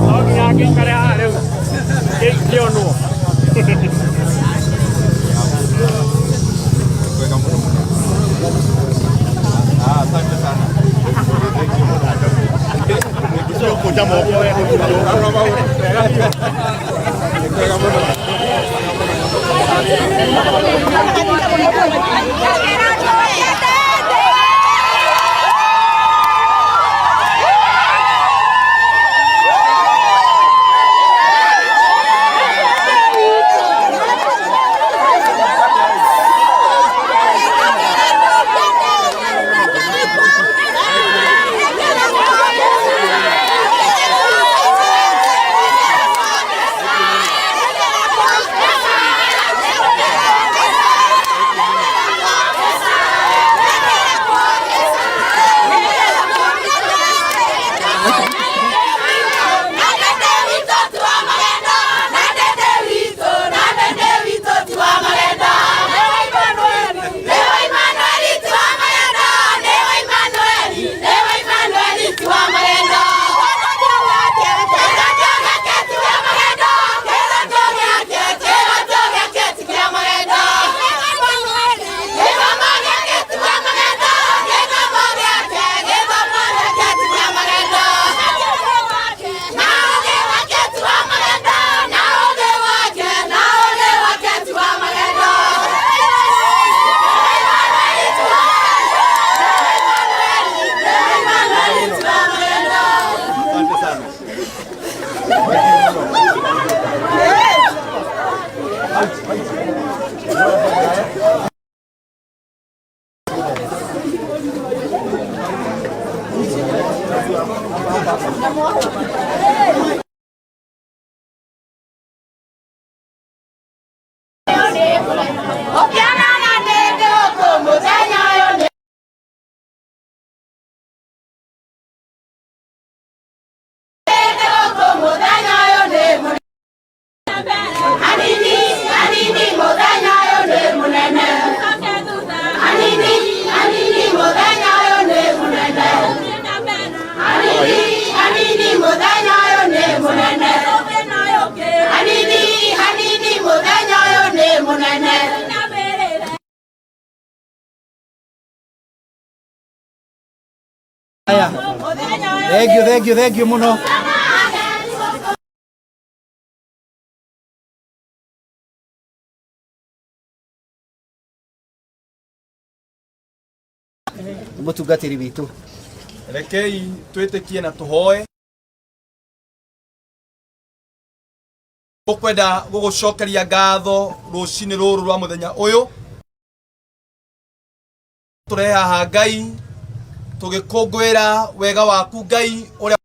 No nginya ngĩikare haha rĩu ngĩonwo. Haya. Thank you, thank you, thank you muno. Mutungatiri witũ. Rekei twĩtĩkie na tũhoe. Tũkwenda gũgũcokeria ngatho rũcinĩ rũrũ rwa mũthenya ũyũ. Tũrehe haha Ngai tũgĩkũngũĩra wega waku Ngai ũrĩa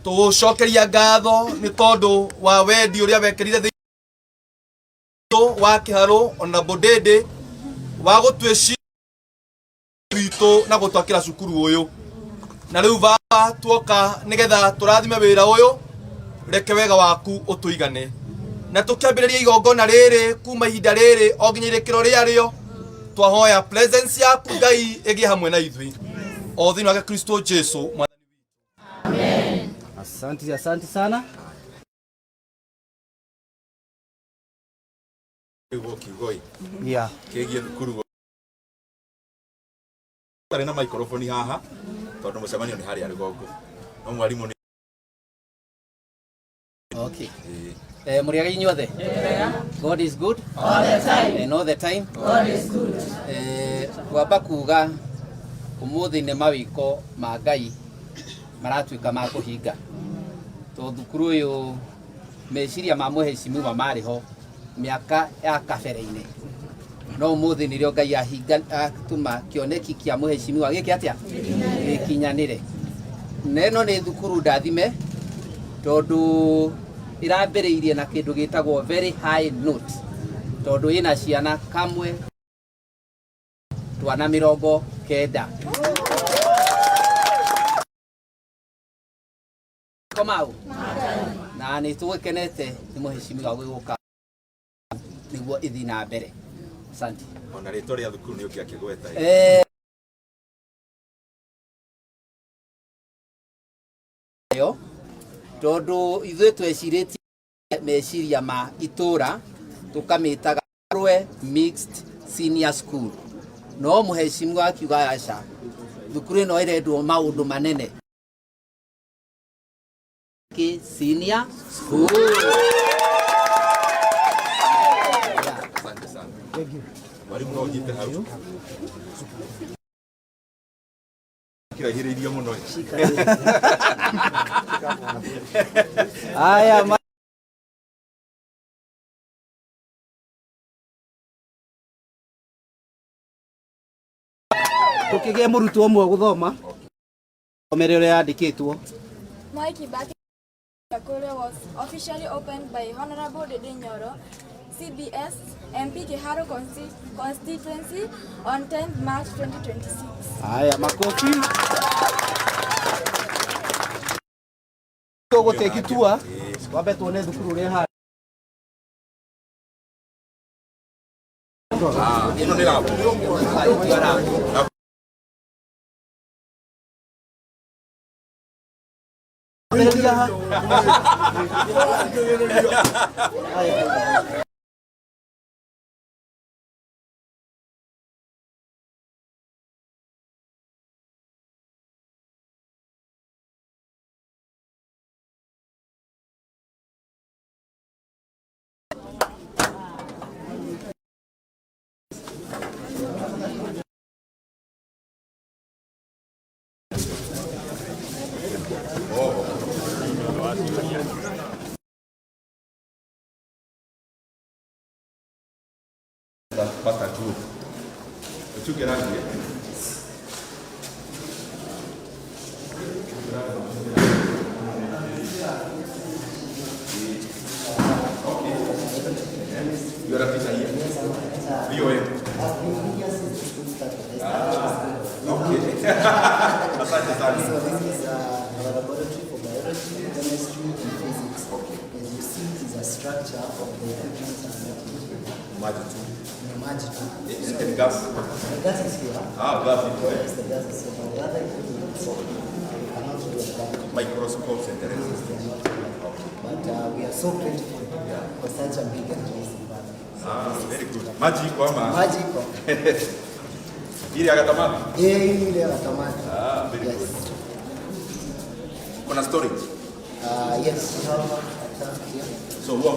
tũgũcokeria ngatho nĩ tondũ wa wendi ũrĩa wekĩrire thĩinĩ wa Kĩharũ ona Bũndĩndĩ wa gũtwĩciria witũ na gũtwakĩra cukuru ũyũ. Na rĩu Baba tuoka nĩgetha tũrathime wĩra ũyũ, reke wega waku ũtũigane. Na tũkĩambĩrĩria igongona rĩrĩ kuma ihinda rĩrĩ o nginya irĩkĩro rĩarĩo, twahoya presence yaku Ngai ĩgĩe hamwe na ithuĩ. O thĩinĩ wake Kristo Jesu Mwathani. Amen. Asante, asante sana. Kiugo kiugoi. Yeah. Kigie thukuru. Tari na microphone haha tondu mucemanio ni haria rugongo. No mwarimu ni. Okay. Muriaga inyuothe. God is good all the time. And all the time. God is good. Kwamba kuga umuthi ni mawiko ma Ngai maratuika ma kuhinga. To thukuru uyu meciria ma muheshimiwa mari ho miaka ya kabere-inĩ no umuthi nirio Ngai ahinga atuma kioneki kia muheshimiwa giki atia gikinyanire. Neno ni thukuru ndathime tondu irambiriirie na kindu gitagwo very high note tondu ina ciana kamwe twana 90. Komau na ni tugikenete ni muheshimiwa gwiguka niguo ithi na mbere. Asante. Ona ritwa ria thukuru ni ukiakigweta. Yo tondu ithuĩ twecirĩtie meciria ma itura tukamĩtaga Rwe Mixed Senior School no muheshimiwa akiuga aca thukuru ĩno ĩrendwo maũndũ manene ki senior school. Asante sana. Thank you. Mwalimu no ũnyite hau. Kiraihĩrĩirie mũno. Aya. Tukigie murutwo umwe guthoma omere uria yandikitwo. Mwai Kibaki Kakure was officially opened by Honorable Ndindi Nyoro, CBS MP Kiharu constituency on 10th March 2026. Aya, makofi. Tuguteki tua wambe tuone thukuru uria ihana. Ino ni lab. Pata chuo. Uchuke rangi. Okay. You are a teacher here? VOA. Okay. Asante sana. So this is our laboratory for biology, chemistry, and physics. Okay. As you see, it is a structure of the equipment and Maji tu. Maji tu. And gas. The gas is here. Ah, gas is here. Yes, the gas is here. But the other equipment, we cannot do that. Microscopes and the rest. Yes, they are not here. Okay. But we are so grateful for such a big and amazing work. So Ah, very good. Maji iko ama? Maji iko. Ile ya Katamati? Eh, ile ya Katamati. Ah, very yes. Good. Kuna storage? Yes, we have a tank here. So huwa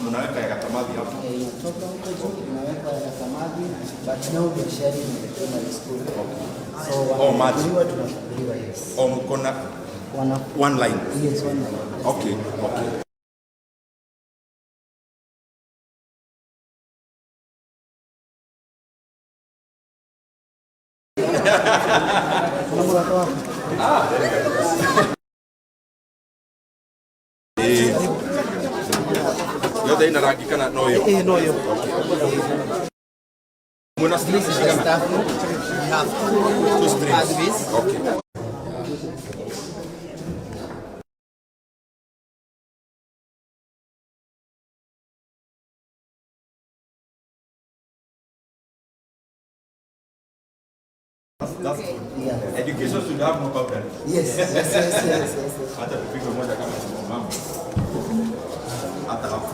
mnaweka ya Katamati hapo? Inatoka huko juu, inawekwa ya Katamati, but now we are sharing with the primary school. Okay. So Oh, maji. wanafunguliwa, tunafunguliwa, yes. Oh, mko na one line? Yes, one line. Okay, okay. Yote ina rangi kana no yo? No yo. Muna streams This is the staff room. We have two streams. Pathways. Okay. That's good. Yeah. Education should have no boundaries. Yes. Hata tupigwe moja kama tumesimama. Hata hapo.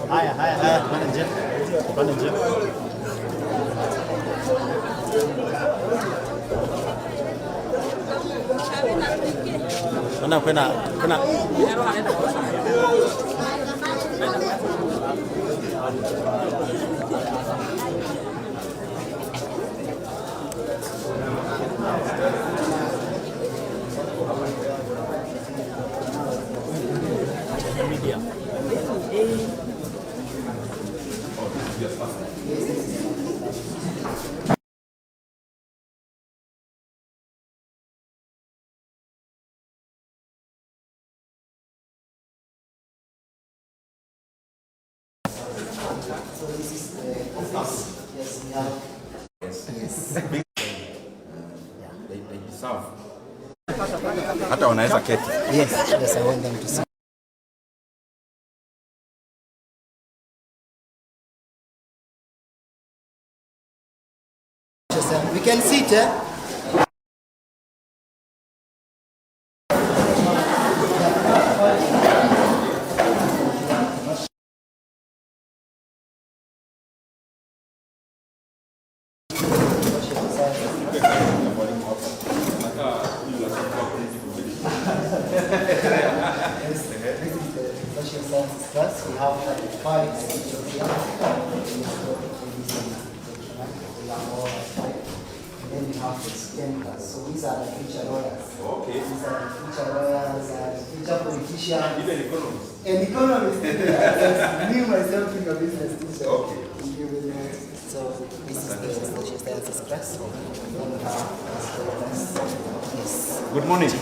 Haya, haya, haya, tupande njia. Tupande njia. Kwenda kwenda kwenda. So this is the office. Yes, we have. Yes. They deserve. Hata wanaweza keti. Yes, I want them to see. We can sit, eh? This is the social sciences class. We have 5 teachers here. And then we have the STEM class. So these are the future lawyers. Okay. These are the future lawyers and future politicians. Even economists. And economists. Yes. Me myself being a business teacher. Okay. Thank you very much. So this is the social sciences class. And then we have the STEM class. Yes. Good morning.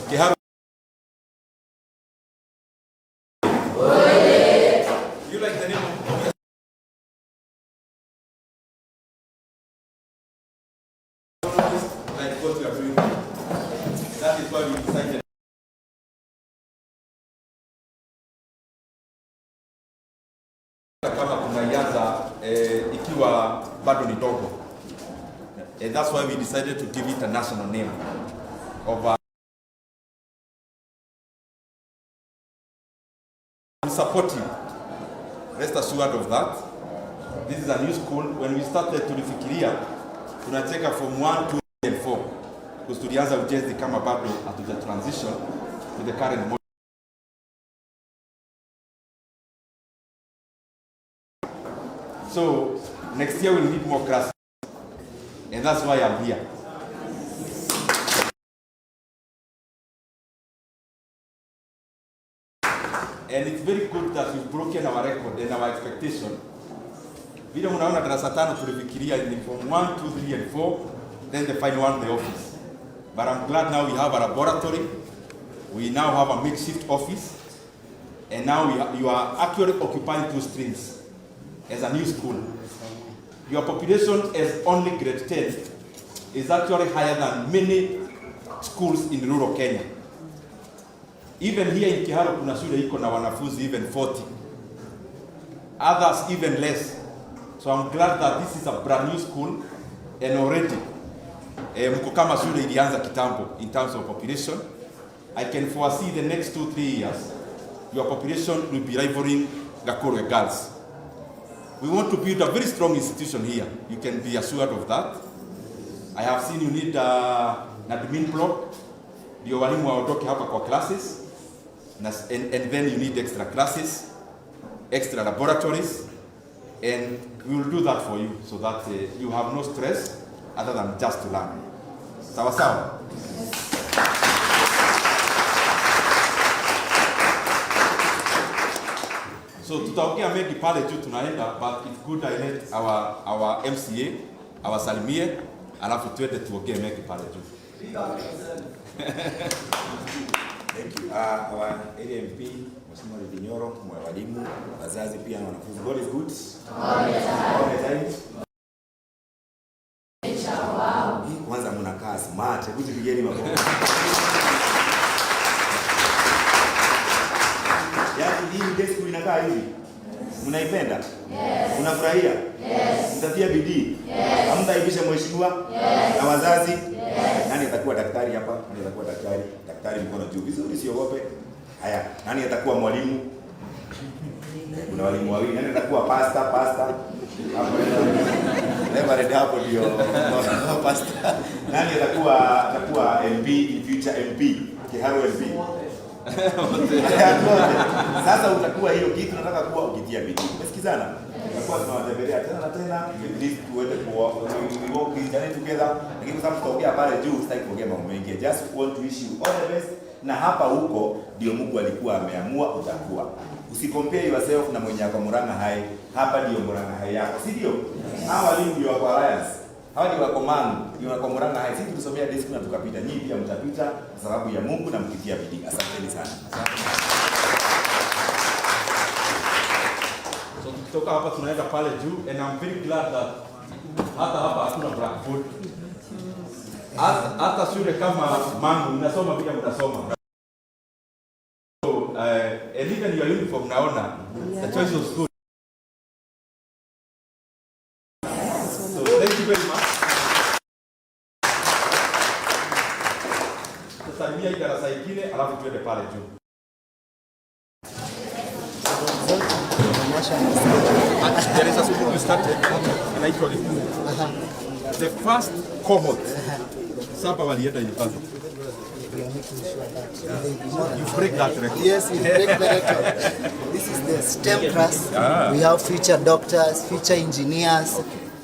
Kiharu. You like the name of like what you are doing. That is why we decided. Kama tunaianza ikiwa bado ni dogo. And that's why we decided to give it a national name of support you. Rest assured of that. This is a new school. When we started tulifikiria tunacheka from 1, 2 and 4. Because tulianza ujenzi kama bado hatuja transition to the current model. So next year we'll need more classes. And that's why I'm here. And it's very good that we've broken our record and our expectation. Vile mnaona darasa tano tulifikiria ni from 1, 2, 3 and 4, then the final one, the office. But I'm glad now we have a laboratory. We now have a makeshift office. And now you are actually occupying 2 streams as a new school. Your population as only grade 10 is actually higher than many schools in rural Kenya. Even here in Kiharu kuna shule iko na wanafunzi even 40. Others even less. So I'm glad that this is a brand new school and already mko kama shule ilianza kitambo in terms of population. I can foresee the next 2-3 years your population will be rivaling Gakorwe girls. We want to build a very strong institution here. You can be assured of that. I have seen you need an admin block. Ndio walimu waondoke hapa kwa classes. And then you need extra classes, extra laboratories, and we will do that for you so that you have no stress other than just to learn. Sawa sawa? So tutaongea mengi pale juu tunaenda, but it's good I let our MCA awasalimie, alafu tuende tuongee mengi pale juu. Thank you. Our area MP, Mheshimiwa Ndindi Nyoro, mwalimu, wazazi pia na wanafunzi. God is good. All the time. smart. Hebu jipigeni makofi. Yaani hii day school inakaa hivi. Mnaipenda? Yes. Mnafurahia? Yes. Mtatia bidii? Yes. Hamtaibisha mheshimiwa? Yes. Na wazazi? Yes. Nani atakuwa daktari hapa? Nani atakuwa daktari? Daktari mkono juu. Vizuri, siogope. Haya, nani atakuwa mwalimu? Kuna walimu wawili. Nani atakuwa pastor? Pastor. Hapo Reverend hapo ndio pastor. Nani atakuwa MP in future MP? Kiharu MP. Sasa utakuwa hiyo kitu nataka kuwa ukitia bidii. Umesikizana? Tutakuwa tunawatembelea tena na tena, at least tuende ku we walk this journey together. Lakini kwa sababu tutaongea pale juu, sitaki kuongea mambo mengi. I just want to wish you all the best. Na hapa huko ndio Mungu alikuwa ameamua utakuwa. Usicompare yourself na mwenye ako Murang'a High. Hapa ndio Murang'a High yako, si ndio? Hawa walimu ndio wako Alliance. Hawa ndio wako Mangu, ndio wako Murang'a High. Sisi tulisomea day school na tukapita. Nyinyi pia mtapita kwa sababu ya Mungu na mkitia bidii. Asanteni sana. So tukitoka hapa tunaenda pale juu and I'm very glad that hata hapa hakuna blackboard. Hata shule kama Mangu mnasoma pia mnasoma. So, and even your uniform naona the choice of school. So thank you very much. Tutasalimia hii darasa ingine alafu tuende pale juu. There is a school we started inaitwa Gikuyu. The first cohort saba walienda university. We are making sure that You break that record. Yes, we break the record. This is the STEM class. We have future doctors, future engineers.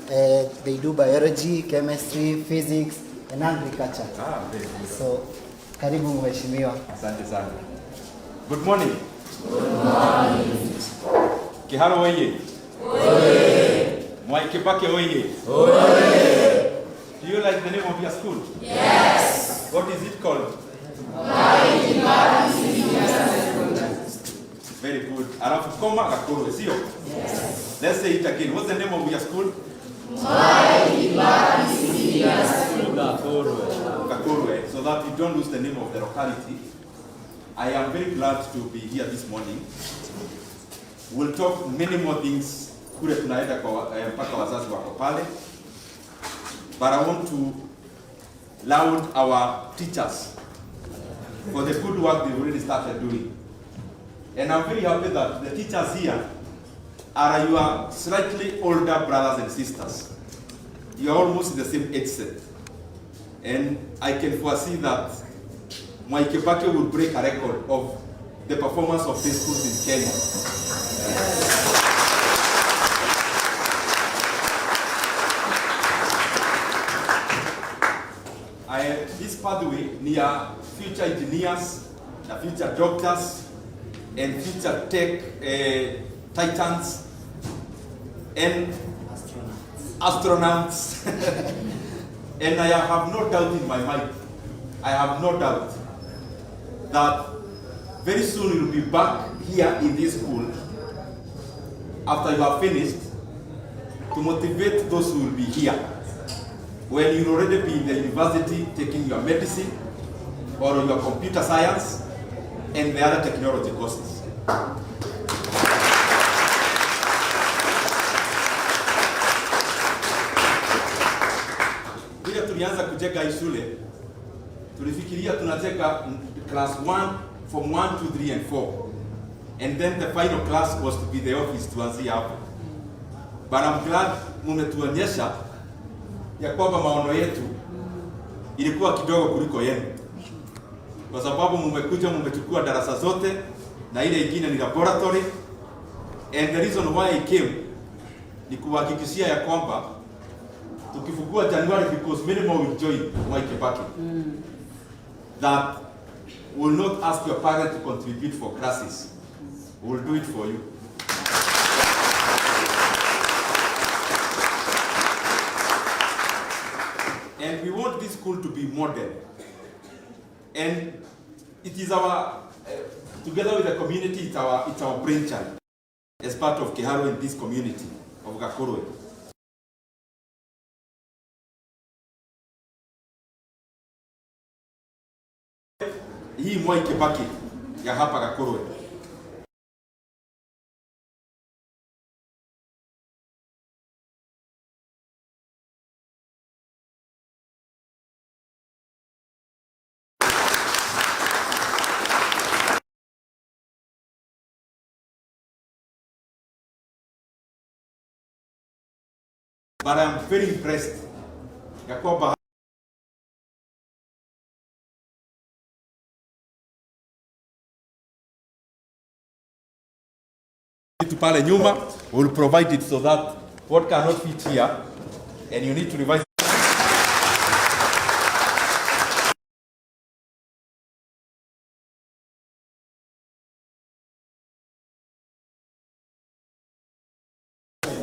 They do biology, chemistry, physics, and agriculture. Ah, very good. So, karibu mheshimiwa. Asante sana. Good morning. Good morning. Kiharu oye. Oye. Mwai Kibaki oye. Oye. Do you like the name of your school? Yes. What is it called? Mwai Kibaki Senior. Very good. Alafu koma Gakurwe, sio? Yes. Let's say it again. What's the name of your school? Mwai Kibaki Senior Gakurwe. So that you don't lose the name of the locality. I am very glad to be here this morning. We'll talk many more things kule tunaenda kwa mpaka wazazi wako pale. But I want to laud our teachers for the good work they've already started doing. And I'm very happy that the teachers here are your slightly older brothers and sisters. You are almost in the same age set. And I can foresee that Mwai Kibaki will break a record of the performance of these schools in Kenya. This pathway near future engineers, the future doctors, and future tech titans, and astronauts. And I have no doubt in my mind, I have no doubt that very soon you'll be back here in this school after you have finished to motivate those who will be here. When you'll already be in the university taking your medicine or your computer science and the other technology courses. Vile tulianza kujenga hii shule, tulifikiria tunajenga class 1, from 1, 2, 3 and 4. And then the final class was to be the office tuanzie hapo. But I'm glad mumetuonyesha ya kwamba maono yetu ilikuwa kidogo kuliko yenu. Kwa sababu mumekuja mumechukua darasa zote na ile ingine ni laboratory. And the reason why I came ni kuhakikishia ya kwamba tukifungua January, because many more will join Mwai Kibaki, that will not ask your parent to contribute for classes. We will do it for you. And we want this school to be modern. And it is our, together with the community, it's our brainchild as part of Kiharu in this community of Gakurwe. Hii Mwai Kibaki ya hapa Gakurwe. But I'm very impressed ya kwamba kitu pale nyuma we will provide it so that what cannot fit here and you need to revise.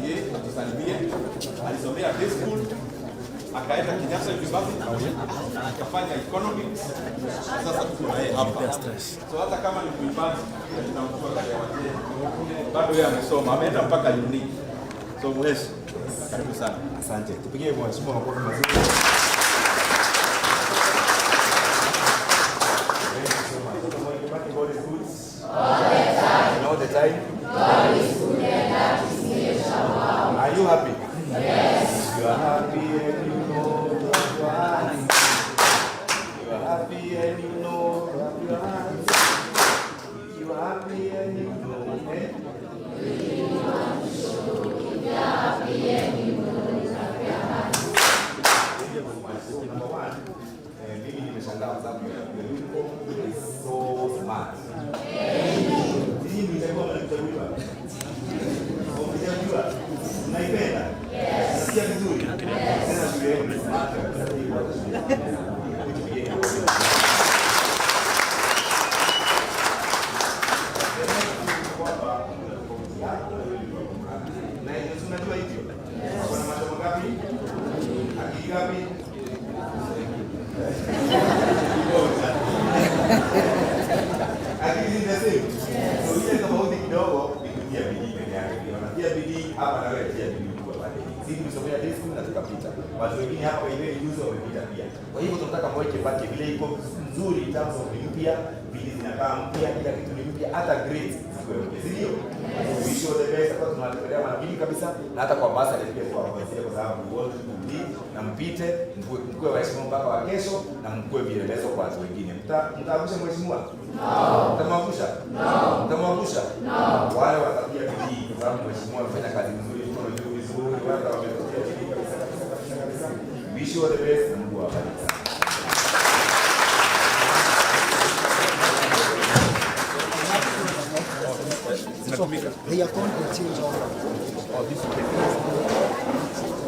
Yeye atusalimie. Alisomea day school, akaenda Kenyatta University, akafanya economics. Sasa tuko na yeye hapa. So hata kama ni mwimbaji, tunamjua kaya wazee, bado yeye amesoma, ameenda mpaka uni. So Mhesh, karibu sana. Asante. Tupigie mheshimiwa makofi mazuri. Thank you so much. Dr. Mwai Kibaki, God is good. All the time. And all the time. God is good and Are you happy? Yes. You are happy and you know that you are happy. You are happy and you know that you are happy. You are happy and you know. Eh? Number one, mimi nimeshangaa kwa sababu your uniform is so smart. Nyinyi mlichagua ama nilichaguliwa? Mlichaguliwa? Mnaipenda? Nasikia vizuri? Tena shule yenu ni smart kabisa, hii kwa shule. Tupigie makofi. Kwamba kuna tofauti yako na yule mtu. Na si unajua hivyo? Kuna macho mangapi? Akili ngapi? Akili ni the same. So ile tofauti kidogo ni kutia bidii peke yake. Unatia bidii hapa na wewe tia bidii ukiwa pale. Sisi tulisomea day school na tukapita. Watu wengine hapa ile juzi wamepita pia. Kwa hivyo tunataka Mwai Kibaki vile iko nzuri in terms of ni mpya, vile zinakaa mpya, kila kitu ni mpya, hata grades zikuwe mpya, si ndio? We show the best, hapa tunawatembelea mara mbili kabisa na hata kwa basi pia kwa kwa sababu we want to be na mpite, mkuwe waheshimiwa mpaka wa kesho na mkuwe vielelezo kwa watu wengine. Mtaangusha mheshimiwa? No. Mtamwangusha? No. Mtamwangusha? No. Wale watatia bidii kwa sababu mheshimiwa amefanya kazi nzuri, mkono juu vizuri, wale wametia bidii kabisa kabisa kabisa kabisa. We show the best na Mungu awabariki sana. They are going to change all. Oh, this is okay.